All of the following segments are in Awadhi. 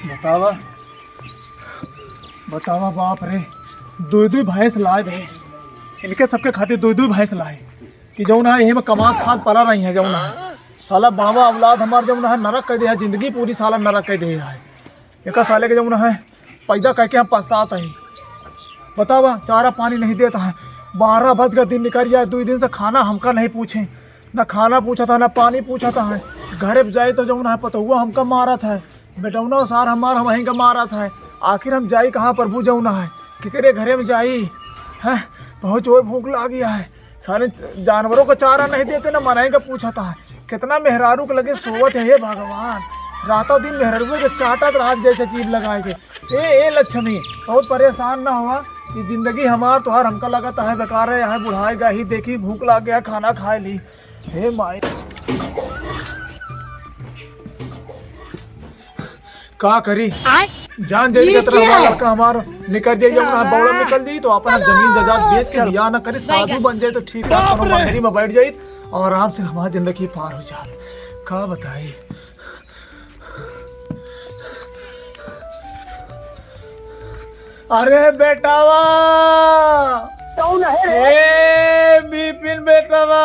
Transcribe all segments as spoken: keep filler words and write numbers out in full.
बतावा, बतावा बाप रे, दुइ दुइ भैंस लाए भे, इनके सबके खातिर दुइ दुइ भैंस लाए कि जौन है, यही में कमात खात पला रही है, जौन है साला बाबा औलाद हमार जौन है नरक कर दे है, जिंदगी पूरी साला नरक कर दे है। एका साले के जौन है पैदा करके हम पछतात है। बतावा, चारा पानी नहीं देता है, बारह बज का दिन निकल जाए, दुइ दिन से खाना हमका नहीं पूछे, ना खाना पूछा था, ना पानी पूछा था है। घरे पे जाए तो जौन है पतहुआ हमका मारत है, बेटौना सार हमार हमहीं का मारत है। आखिर हम जाई कहाँ प्रभु जौन है, केकरे घरे में जाई? हैं, बहुत जोर भूख लागी है। सारे जानवरों का चारा नहीं देते ना, मनई का पूछत है। कितना मेहरारू के लगे सोवत है, हे भगवान, रातों दिन मेहरारू के चाटत रहत जैसे जीभ लगाए के। ए ए लक्ष्मी, बहुत परेशान ना हुआ, ये जिंदगी हमार तोहार हमका लगत है बेकार है, यहाँ बुढ़ाए गई देखी भूख लाग गया खाना खाए ली। हे माई, का करी? आय? जान जाई ये कितना क्या हमारा है? लड़का हमार निकल जाई, जब ना बौड़ा निकल जाई तो अपन जमीन जायदाद बेच के बियाह ना करे, साधु बन जाए तो ठीक है, कोनो मंदिर में बैठ जाई और आराम से हमार जिंदगी पार हो जात। का बताई? अरे बेटावा, कौन है रे? ए बिपिन बेटावा,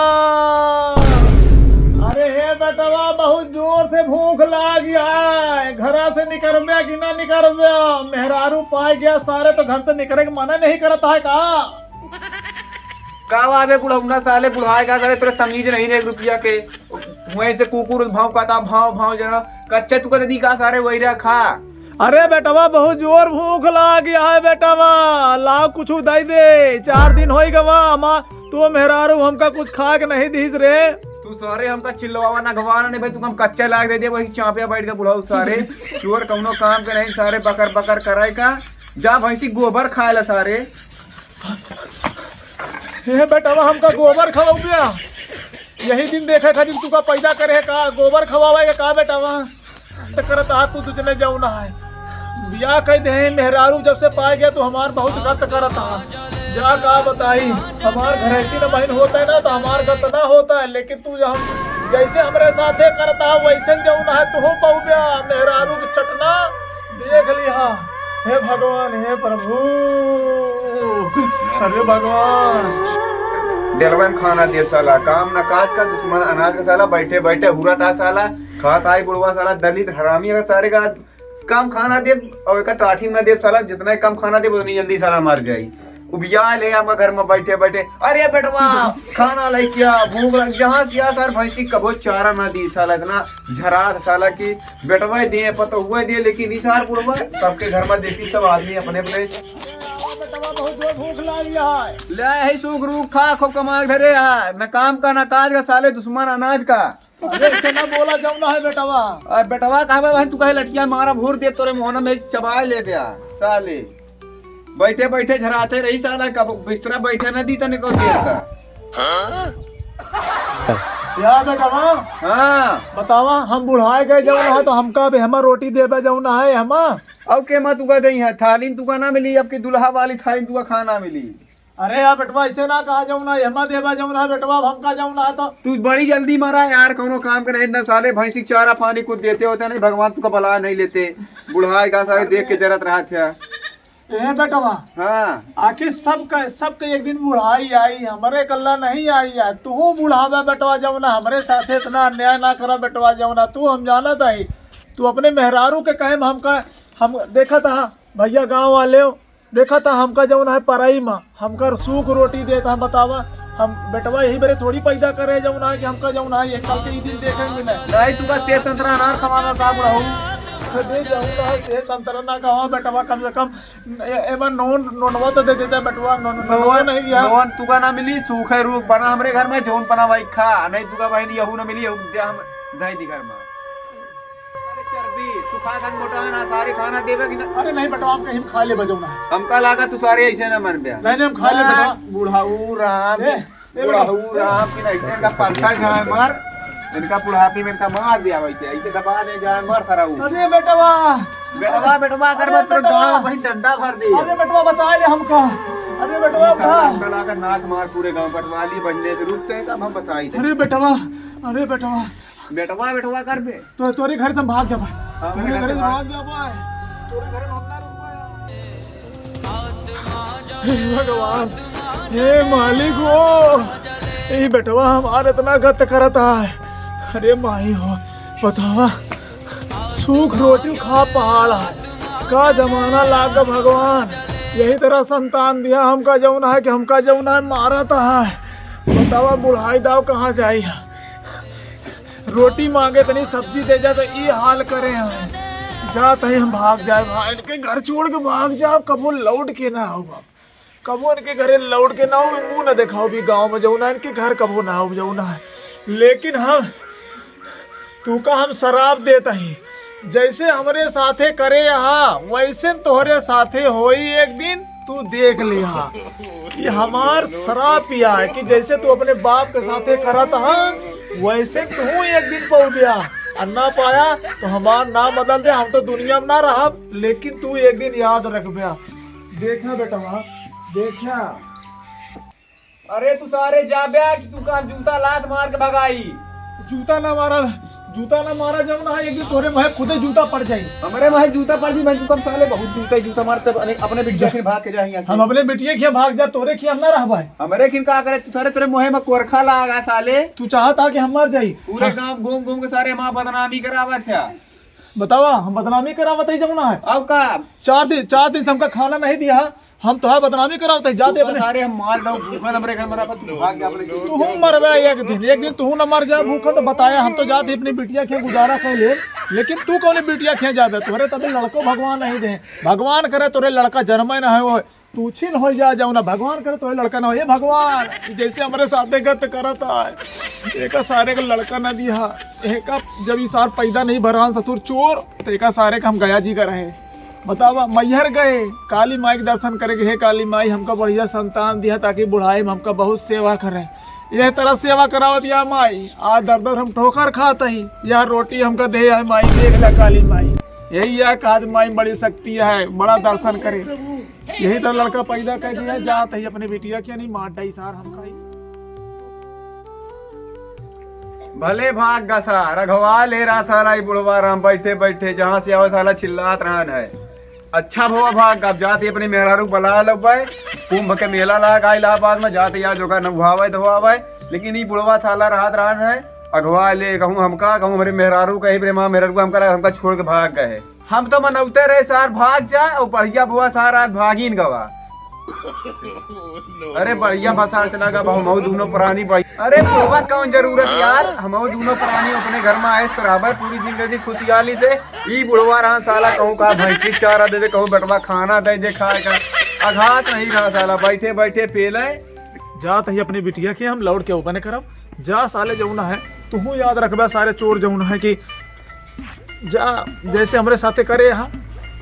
अरे हे बेटावा, बहुत जोर से भूख लागी है, घरा से निकरबे कि ना निकरबे? मेहरारू पाए गया सारे तो घर से निकरे के मना नहीं करता है का? का बाबे बुढ़ौना साले, बुढ़ाए का साले, तोरे तमीज नहीं ने एक रुपया के। वहीं से कुकुर भाव कहता, भाव भाव जना कच्चा तू कहते दी का सारे वही रहा खा। अरे बेटवा, बहुत जोर भूख लाग गया है बेटवा, लाओ कुछ दे दे। चार दिन होई गवा हमा तो मेहरारू हमका कुछ खा के नहीं दीस रे। तू सारे हमका चिल्लवावा ना गवाना नहीं भाई, तू हम कच्चा लाग दे दे वही चापिया बैठ के बुढ़ाऊ सारे। चोर कौनो काम के नहीं सारे, बकर बकर करे का। जा भैंसी गोबर खाए ला सारे। हे बेटवा, हमका गोबर खवाऊ बिया। यही दिन देखे खातिर तू का पैदा करे है का, गोबर खवावे के का बेटवा? त करत आ तू दूजने जौन है। बियाह कई दे मेहरारू जब से पाए गया तो हमार बहुत गत करत आ। जा का बताई, हमार घरैती न बहिन होता है ना तो हमार गत ना होता है, लेकिन तू हम जैसे हमरे साथे करत आ वैसे जौन है तू हो बहु बिया मेहरारू की चटना। देख लिहा, हे भगवान, हे प्रभु, अरे भगवान। डेलवन खाना दे साला, काम ना काज का, दुश्मन अनाज का साला, बैठे बैठे हुरत आ साला, खात आई बुढ़वा साला, दलित हरामी है सारे का, कम खाना दे और एका टाठी में ना दे साला, जितना कम खाना दे उतनी जल्दी साला मर जाई। उबिया ले हमका घर में बैठे बैठे, अरे बेटवा, खाना लेके आ, भूख लग, जहाँ से आ सार भैंसी कबो चारा ना दी साला, इतना झरात साला की बेटवा दिए, पतोहुआ दिए, लेकिन ई सार बुढ़वा सबके घर में देखी, सब आदमी अपने अपने। बेटवा, बहुत जोर भूख लाग है। ले, यही सूख रूख खा, खूब कमा के धरे है, न काम का, न काज का, साले दुश्मन अनाज का। अरे, ऐसे ना बोला जाऊ ना है, बेटवा। अरे, बेटवा कहबे, वहीं तू कहे लठिया मारा, भूर दे तोरे मोहना में चबाए ले गया, साले। बैठे बैठे झराते रही साला, कब बिस्तरा बैठे ना दी तने को देर का। या बेटवा, हाँ। बतावा, हम बुढ़ाए गए जौन है, तो हमका भी हमार रोटी देबे जौन है, हमा। अब के मा तुका दई है, थाली में तुका ना मिली, अब की दुल्हा वाली थाली में तुका खाना मिली। अरे यार बेटवा, ऐसे ना कहा जौन है, हमा देबे जौन है, बेटवा, अब हमका जौन है तो। तू बड़ी जल्दी मरा यार, कौनो काम के नहीं ना साले, भैंसी के चारा पानी कुछ देते होते नहीं, भगवान तुका बला नहीं लेते, बुढ़ाए का सारे देख के जरत रहा था। ए बेटवा, हाँ। आखिर सबका, सबका एक दिन बुढ़ाई आई, हमरे कल्ला नहीं आई है। तू बुढ़ावा बेटवा, जौना हमरे साथे इतना अन्याय ना करा बेटवा, जौना तू हम जानत हई, तू अपने मेहरारू के कहे में हमका, हम देखत हा भैया गाँव वाले हो, देखत हा हमका जौन है परई में, हमका सूख रोटी देत हा बतावा। हम बेटवा यही बरे थोड़ी पैदा करे जौन है कि हमका जौन है एक साल के ई दिन देखे मिले। नहीं, तुका सेब संतरा अनार खवावा का बुढ़ऊ? दे जौन है सेब संतरा ना खवा बेटवा, कम से कम ए-, एमा नोन, नोनवा तो दे देता बेटवा, नोन, नोनवा नोन, नहीं दिया। नोन तुका ना मिली, सूखे रूख बना हमरे घर में, जौन बना वही खा, नहीं तुका बहिन यहू ना मिली, यहू दे हम धई दी घर में। अरे चर्बी, तू खा खा के मोटा ना, सारे खाना देवे कि ना? अरे नहीं बेटवा, हम कहीं खा ले बजाऊ ना। हमका लागा तू सारे ऐसे ना मन बे। नहीं, नहीं, हम खा ले हाँ, बेटवा। बुढ़ाऊ राम। ए, ए, बुढ़ऊ राम की नहीं, इनका पलटा जाए मार, इनका बुढ़ापी में इनका मार दिया वैसे, ऐसे दबा दे जाए मार सराऊ। अरे बेटवा। बेटवा, बेटवा, अगर अरे मत तो बेटवा। गाँव वहीं डंडा भर दे। अरे बेटवा, बचा ले हमका। अरे बेटवा, ये साला उठा। अंकल आकर नाक मार पूरे गाँव पटवा लिए, बजने से रुकते हैं, कब हम बताई थे। अरे बेटवा, अरे बेटवा। बेटवा, बेटवा कर बे। तो तोरे घर से हम भाग जाबा। तोरे घरे से भाग गया बा। तोरे घरे में हम ना रुकबा। हे भगवान, हे मालिक हो, ई बेटवा हमार इतना गत करत है। अरे माई हो, बतावा, सूख रोटी खा पहाड़ है। का जमाना लाग गा भगवान, यही तरह संतान दिया हमका जौन है कि हमका जौन है मारत है। बतावा, बुढ़ाई दाव कहाँ जाई है? रोटी मांगे तनी सब्जी दे जा, तो ई हाल करे हैं। जात ही हम भाग जाए, भाई, इनके घर छोड़ के भाग जाए, कबो लौट के ना आओ बाप, कबो इनके घरे लौट के ना आओ, मुंह ना देखाओ भी गाँव में जौना, इनके घर कबो ना आओ जौना है। लेकिन हम, तू का हम सराप देत ही, जैसे हमरे साथे करे यहाँ, वैसे तोहरे साथे होई एक दिन। तू देख लिहा, ये हमार सराप या है कि जैसे तू अपने बाप के साथे करत हा, वैसे तू एक दिन पौबिया, और ना पाया तो हमार नाम बदल दे, हम तो दुनिया में ना रहब, लेकिन तू एक दिन याद रखब्या। देखा बेटवा, देखा। अरे तू सारे जाब्या कि तू का जूता लात मार के भगाई। जूता ना मारा, जूता ना मारा, जब ना एक दिन तोरे मुँहे खुदे जूता पड़ जाई। हमरे मुँहे जूता पड़ जाई, मैं तू कम साले बहुत जूता ही जूता मार, तब अने-, अपने बिटिया के भाग के जा यहाँ से। हम अपने बिटिया के भाग जा, तोरे के हम ना रहबा है। हमरे खिन का करे तू सारे, तोरे मुँहे में कोरखा लागा साले। तू चाहत हा कि हम मर जाई? पूरे हाँ। गाँव घूम घूम के सारे हमार बदनामी करावत है। बतावा, हम बदनामी करावत है जौना है। अब का? चार दिन, चार दिन से हमका खाना नहीं दिया, हम तोहार बदनामी करावत है, जाते तू अपने सारे हम मार दो, भूखन हमरे घर में रह, तू भाग जा अपने। तू हूँ मरबे एक दिन, एक दिन तू हूँ न मर जा भूखन, तो बताया, हम तो जाते अपनी बिटिया के गुजारा कर ले, लेकिन तू कौन बिटिया के जाबे? तोहरे तभी लड़को भगवान नहीं दे, भगवान करे तोरे लड़का जन्मे ना है, वो तू छिन हो जा, जाओ ना, भगवान करे तोरे लड़का ना हो। ये भगवान, जैसे हमरे साथे गत करत है, एका सारे का लड़का ना दिया, एका जब ई सार पैदा नहीं भरान ससुर चोर, तो एका सारे का हम गया जी का रहे। बतावा, मैहर गए, काली माई के दर्शन करे के, "हे काली माई, हमका बढ़िया संतान दिया, ताकि बुढ़ाई में हमका बहुत सेवा करे।" यह तरह सेवा करावत या माई, आज दर दर हम ठोकर खात ही, यह रोटी हमका दे है माई, देख ला काली माई। यही या काद माई बड़ी शक्ति है, बड़ा दर्शन करे। यही तरह लड़का पैदा कर दिया, जात ही अपने बिटिया के नहीं मार डाई सार हमका ही। भले भाग गा सार, अघवा ले रहा साला ई बुढ़वा राम, बैठे बैठे जहाँ से आवे साला चिल्लात रहन है। अच्छा भवा भाग, अब जात ही अपने मेहरारू बुला लो बे, कुंभ के मेला लाग आए इलाहाबाद में, जात ही आज ओका नहवावे धोवावे, लेकिन ई बुढ़वा साला रहत रहन है, अघवा ले कहूँ हमका, कहूँ हमरे मेहरारू कही, "रे माँ, मेहरारू हमका, हमका छोड़ के भाग गए।" हम तो मनौते रहे सार भाग जाए, और बढ़िया भवा सार आज भागीन गवा। अरे बढ़िया भसार चला गा, हमहू दोनों प्राणी बढ़िया। अरे तोबा कौन जरूरत यार, हमहू दोनों प्राणी अपने घर में आए सराबा पूरी जिंदगी खुशियाली से। ई बुढ़वा रहा साला, कहूँ का भैंसी चारा दे दे, कहूँ बेटवा खाना दे दे खाए का। अघात नहीं रहा साला, बैठे बैठे पेले। जात ही अपने बिटिया के हम लौट के ओकने करब। जा साले जौना है, तुहू याद रखबा सारे चोर जौना है कि जा, जैसे हमरे साथे करे हा,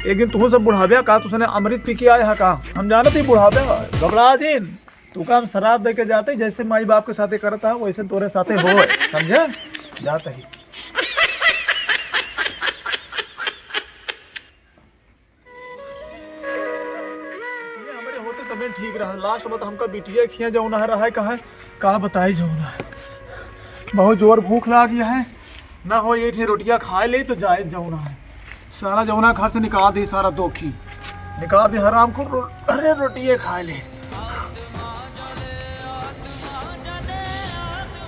एक दिन तुहू सब बुढ़ाव्या का, तुसने अमृत पी के आए हा का? हम जानत ही बुढ़ाव्या, घबरा जिन। तू का हम शराब दे के जाते, जैसे माई बाप के साथे करत हा, वैसे तोरे साथे हो, समझे? जात ही। ये हमरे होते तबे ठीक रहा। लास्ट में तो हमका बिटिया खिया जौना है रहा है, कहाँ का बताई जौना है। बहुत जोर भूख लागी है, ना हो ये ठे रोटिया खाए ले तो जाए जौना है। सारा जौना घर से निकाल दे, सारा दोखी निकाल दे, हराम को रो-, अरे रोटिये खाए ले।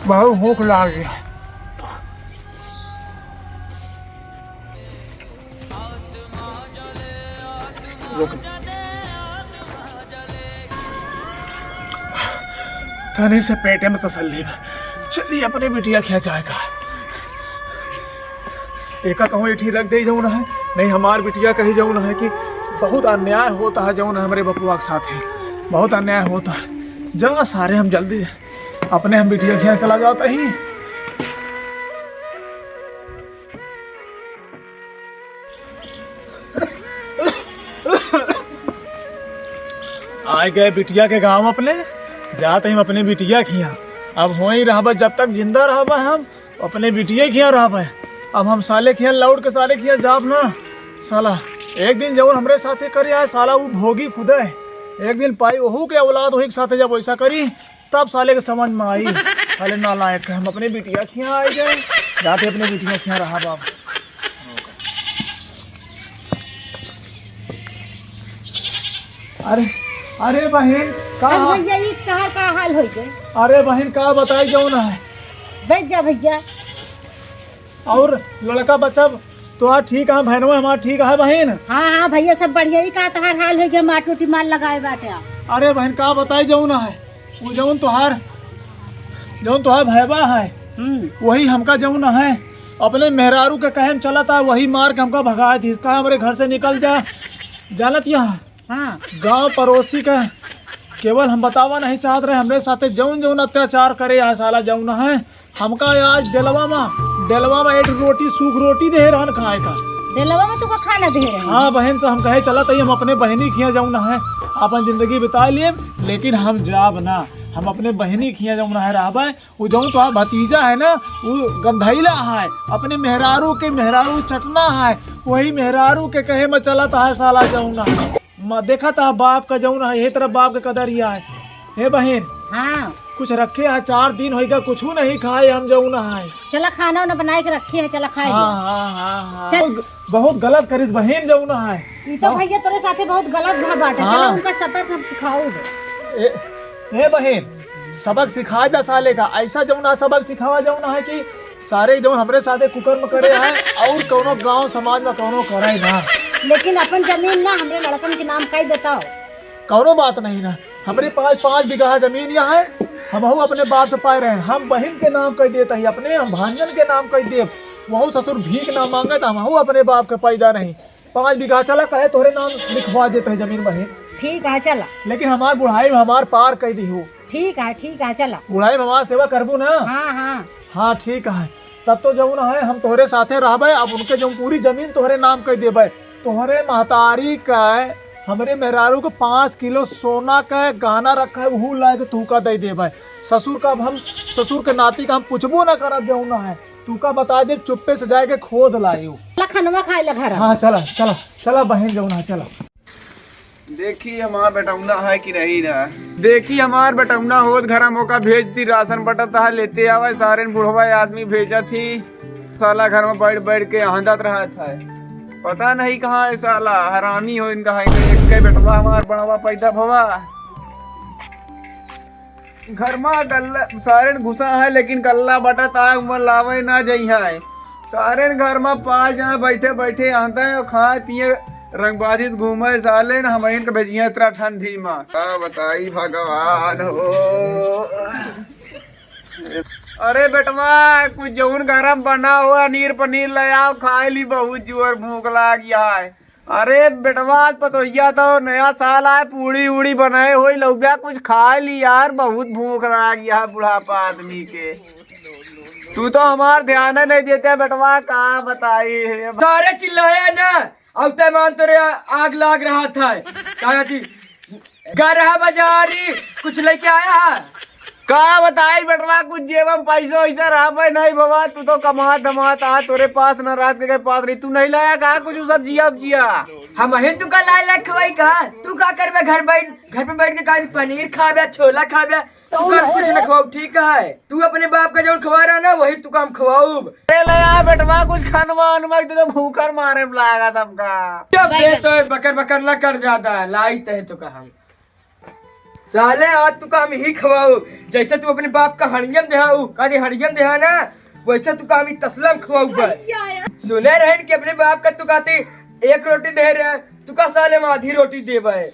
बहुत भूख लाग गया। रुक। तनी से पेटे में तसल्ली बा। चली अपने बिटिया खिया जाए का। एका कहूँ एठी रख दे जौन है, नहीं हमार बिटिया कही जौन है कि बहुत अन्याय होता है जौन है हमरे बपुआ के साथ है, बहुत अन्याय होता है। जा सारे हम जल्दी अपने हम बिटिया खिया चला जाता ही। आए गए बिटिया के गाँव अपने, जात ही अपने बिटिया खिया। अब होई रहबा, जब तक जिंदा रहबा हम अपने बिटिया खिया रहबा। अब हम साले खिया लौट के साले खिया जाब ना साला। एक दिन जौन हमरे साथे करे आए साला, वो भोगी खुदे। एक दिन पाई वहू के औलाद वही के साथे जब वैसा करी, तब साले के समझ में आई, साले नालायक है, हम अपने बिटिया खिया आए गए, जाते अपने बिटिया खिया रहब। अरे, अरे बहिन, का बस हाल? भैया, ई तहार का हाल होइ गए? अरे बहिन, का बताई जौन है। बैठ जा भैया। और लड़का बच्चा तोहार ठीक है, बहनवा हमार ठीक है बहिन? हाँ, हाँ भैया, सब बढ़िया। ई का तहार हाल होइ गए, मार टोटी मार लगाए बाटे आप। अरे बहिन, का बताई जौन है, वो जौन तोहार, जौन तोहार भैबा है, हम्म। वही हमका जौन है, अपने मेहरारू के कहे में चलत है, वही मार के हमका भगा दिस, कहा हमरे घर से निकल जा। जानत यहाँ हाँ। गांव पड़ोसी का केवल हम बतावा नहीं चाहत रहे, हमरे साथे जौन जौन अत्याचार करे आ साला जौन है, हमका आज डेलवा मा, डेलवा मा एक रोटी, सूख रोटी देहे रहन खाए का। डेलवा मा तुका खाना देहे रहन? हाँ बहिन, तो हम कहे चलत ही हम अपने बहिनी खिया जौन है, अपन जिंदगी बिता लिए, लेकिन हम जाब ना, हम अपने बहिनी खिया जौन है रहबे। वो जौन तोहार भतीजा है ना, वो गंधैला है, अपने मेहरारू के मेहरारू चटना है, वही मेहरारू के कहे में चलत है साला जौन है। म-, देखत है बाप का जौन है, यही तरह बाप के कदरिया है। हे बहिन, हाँ। कुछ रखे हैं, चार दिन होइगा, कुछ नहीं खाए हम जौन है। चला खाना उना बनाए के रखे हैं, चला खाए हाँ, ले। हाँ, हाँ, हाँ। चल। बहुत, बहुत गलत करिस बहिन जौन है। ई तो हाँ। भैया तोरे साथे बहुत गलत भा बाटे। हाँ। चला उनका सबक हम सिखाओ। ए, ए बहिन, सबक सिखाए दा साले का, ऐसा जौन है सबक सिखावा जौन है कि सारे जौन हमरे साथे कुकर्म करे हैं और कौनो गांव समाज में कौनो करे ना। लेकिन अपन जमीन ना हमरे लड़कन के नाम कई देता हो। कौनो बात नहीं ना, हमरे पास पाँच बीघा जमीन यहाँ है, हमहू अपने बाप से पाए रहे, हम बहिन के नाम कई देता ही, अपने हम भांजन के नाम कई देब, वहू ससुर भीख ना मांगे तो हमहू अपने बाप के पैदा नहीं। पाँच बीघा चला, कहे तोहरे नाम लिखवा देते हैं जमीन बहिन। ठीक है, चला। लेकिन हमार बुढ़ाई में हमार पार कई दिहू। ठीक है, ठीक है, चला। बुढ़ाई में हमार सेवा करबू ना? हाँ, हाँ। हाँ, ठीक है। तब तो जौन है, हम तोहरे साथे रहबे। अब उनके जौन पूरी जमीन तोहरे नाम कई देबे, तोहरे महतारी का, हमरे मेहरारू के पाँच किलो सोना का गहना रखा है, उहू लाए के तू का दे देबे। ससुर का अब हम, ससुर के नाती का हम पूछबो ना करब जौन है। तू का बता दे, चुप्पे से जाए के खोद लायो। चला खनवा खाए ला घर। हाँ, चला, चला, चला बहिन जौन है, चला। देखी हमार बेटौना है कि नहीं ना। देखी हमार बेटौना होत घर हम ओका भेज दी, राशन बटत है, लेते आवे, सारेन बुढ़वा आदमी भेजत ही। साला घर में बैठ बैठ के आंदत रहत है। पता नहीं कहाँ है साला, हरामी हो इनका है, एक के बेटवा हमार बड़वा पैदा भवा। घर मा गल्ला, सारेन घुसा है, लेकिन गल्ला बटत आग में लावे ना जइहै। सारेन घर मा पाँच जना बैठे बैठे आंदे और खाए पिए, रंगबाजी से घूमे। सालेन हमइन के भेजिए इतना ठंडी मा। का बताई भगवान हो। अरे बेटवा, कुछ जौन गरम बना हो, अनीर पनीर ले आओ, खाए ली, बहुत जोर भूख लाग है। अरे बेटवा, आज पतोहिया तो नया साल आए, पूड़ी उड़ी बनाए होई, लौब्या कुछ खाए ली यार, बहुत भूख लाग है बुढ़ापा आदमी के। तू तो हमार ध्यान नहीं देते बेटवा, का बताई है। सारे चिल्लाया ना, अब तय मान तोरे आग लाग रहा था। कहा कि गरहा बाजारी कुछ लेके आया है? का बताई बेटवा, कुछ जेब में पैसा वैसा रहबे नहीं बाबा, तू तो कमा धमात आ, तोरे पास ना रात के पास रही, तू नहीं लाया का कुछ सब्जिया उब्जिया? हमही तू का लाए लाए खवाई का? तू का करबे घर बैठ, घर पे बैठ के का पनीर खाबे, छोला खाबे, तू का कुछ न खवाऊ, ठीक है? तू अपने बाप का जौन खवा रहा ना, वही तू का हम खवाऊब। अरे ले आ बेटवा, कुछ खनवा वनवा दे, तो भूखर मारे में लागत हमका। चुप बे, तो बकर बकर न कर ज्यादा, लाई तहे तो का हम। साले, आज तू का हम ही खवाऊ, जैसे तू अपने बाप का हड़ियन देहाऊ, का दे हड़ियन देहा ना, वैसे तू का हम ही तसलम खवाऊ बे। सुने रहन कि अपने बाप का तू कहते एक रोटी दे रहे, तू का साले हम आधी रोटी देबे।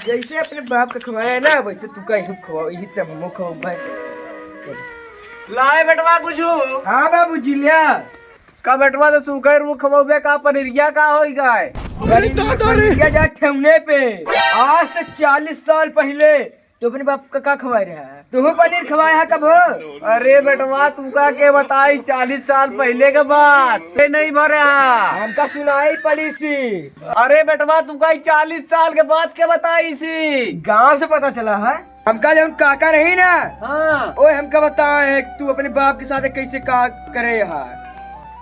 जैसे अपने बाप का खवाया है ना, वैसे तू का ही खवाऊ, यही तब हमो खवाऊ बे। चल। लाए बेटवा कुछ? हाँ बाबू जी, लिया। का बेटवा तो सूखे रूख खवौबे का पनीरिया का होई गाय? पनीरिया जा ठेवने पे। आज से चालीस साल पहिले तू अपने बाप का, का खवाए रहा है? तू पनीर खवाए है कब हो? अरे बेटवा, तू का के बताई, चालीस साल पहिले के बात, ते नहीं भरे हा। हमका सुनाई पड़ी सी। अरे बेटवा, तू का चालीस साल के बात के बताई सी? गांव से पता चला है। हमका जौन काका नहीं ना, हाँ। ओए हमका बता है, तू अपने बाप के साथ कैसे का करे हा?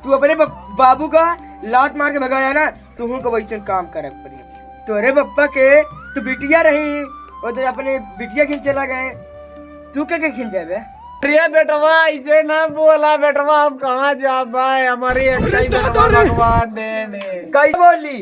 तू अपने ब-, बाबू का लात मार के भगाया ना, तुहू का वैसे काम करे पड़ी। तोरे बप्पा के तू बिटिया रही, वो तो अपने बिटिया खिन चला गए, तू के, के खिन जाबे? अरे बेटवा, ऐसे ना बोला बेटवा, हम कहाँ जाबे? हमारे एक ही बेटवा भगवान देने। कैसे बोली?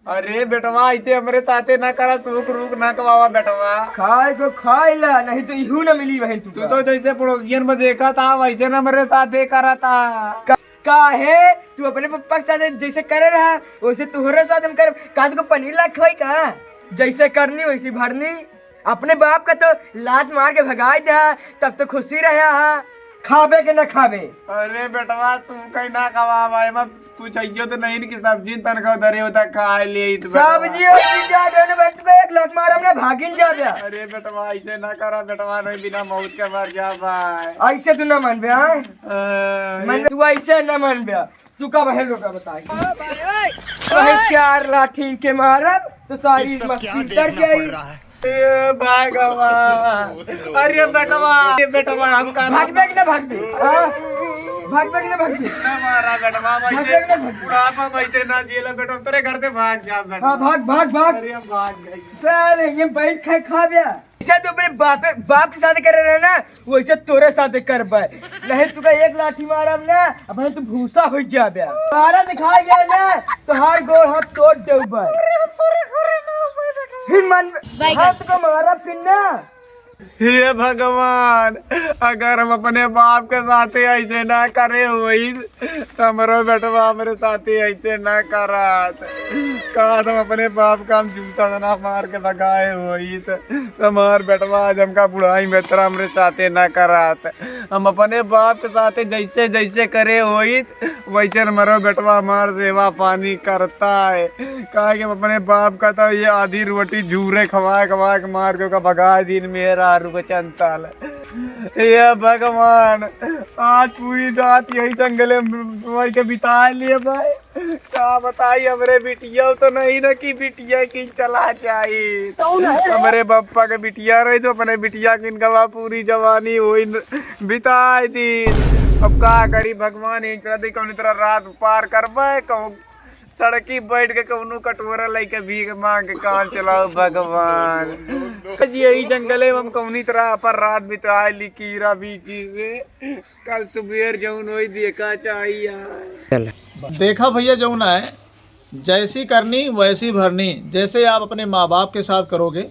अरे बेटवा, ऐसे हमरे साथे ना करा, सूख रूख ना कमावा बेटवा। खाए को खाए ला, नहीं तो इहू ना मिली बहन तू तू का। तो जैसे पड़ोसियन में देखा था, वैसे ना हमरे साथे करा था। का, काहे? तू अपने पप्पा के साथ जैसे करे रहा, वैसे तोहरे साथ हम करब। का तुका पनीर ला खवाई का? जैसे करनी वैसे भरनी। अपने बाप का तो लात मार के भगाई दे, तब तो खुशी रहे हा। खाबे के ना खाबे? अरे बेटवा, सूखा ही ना खवावा, एमा कुछ अइयो तो नहीं कि सब्जी तनका धरे होता खा ले तो बेटवा। सब्जी और चीज आ गए ना, तुका एक लात मारब ना, भागिन जाबे। अरे बेटवा, ऐसे ना करा बेटवा, नहीं बिना मौत के मर जाबा। ऐसे तू ना मनबे, हाँ? अ, मन, तू ऐसे ना मनबे। तू का बहन लोग बताई? वही चार लाठी के मारब तो सारी मस्ती उतर जाई। ए भगवान, अरे बेटवा, ए बेटवा, हम का भागबे कि ना भागबे? हाँ? भागबे कि ना भागबे? ना मारा बेटवा, भागबे कि ना भागबे? बुढ़ापा में ऐसे ना जिएला बेटवा, तेरे घर से भाग जा बेटवा। हाँ, भाग, भाग, भाग। अरे हम भाग गए। साले, ये बैठ खाए खा बे। जैसे तू अपने बापे, बाप के साथ करे रहे ना, वैसे तोरे साथ करबे। नहीं तुका एक लाठी मारब ना, अब तू भूसा हो जाबे। मारा दिखा गया ना, तोहार गोड़ हाथ तोड़ देबे। फिर मन बैगन। हाथ को मारा फिर ना। हे भगवान, अगर हम अपने बाप के साथे ऐसे ना करे होई, हमरो बेटवा हमरे साथे ऐसे ना करत। काश हम अपने बाप का हम जूता से ना मार के भगाए होइत, तो हमार बेटवा आज हमका बुढ़ाई में तरह हमरे साथे ना करत। हम अपने बाप के साथे जैसे जैसे करे होइत, वैसे हमरो बेटवा हमार सेवा पानी करता है। काहे कि हम अपने बाप का तो ये आधी रोटी झूरे खवाए खवाए के मार के ओका भगाए दिन मेहरारू के चंता ले। हे भगवान, आज पूरी रात यही जंगले में सोई के बिता लिए भाई। का बताई, हमरे बिटिया तो नहीं ना कि बिटिया की चला जाए। हमरे बप्पा के बिटिया रही तो अपने बिटिया किन गवा पूरी जवानी होई न-, बिताए दिन। अब का करी भगवान, एक तरह दे कौन तरह रात पार करबे, कहूँ सड़की बैठ के कौनो कटोरा लेके भीख मांग के काम चलाओ भगवान। आज यही जंगले में हम कौनी तरह अपन रात बिताए ली कीरा बीची से। कल सुबेर जौन होई देखा चाहिए। चल। देखा भैया, जौन है, जैसी करनी वैसी भरनी। जैसे आप अपने माँ बाप के साथ करोगे,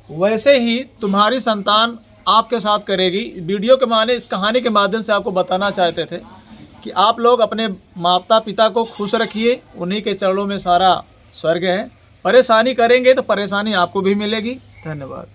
वैसे ही तुम्हारी संतान आपके साथ करेगी। वीडियो के माने इस कहानी के माध्यम से आपको बताना चाहते थे कि आप लोग अपने माता पिता को खुश रखिए, उन्हीं के चरणों में सारा स्वर्ग है। परेशानी करेंगे तो परेशानी आपको भी मिलेगी। धन्यवाद।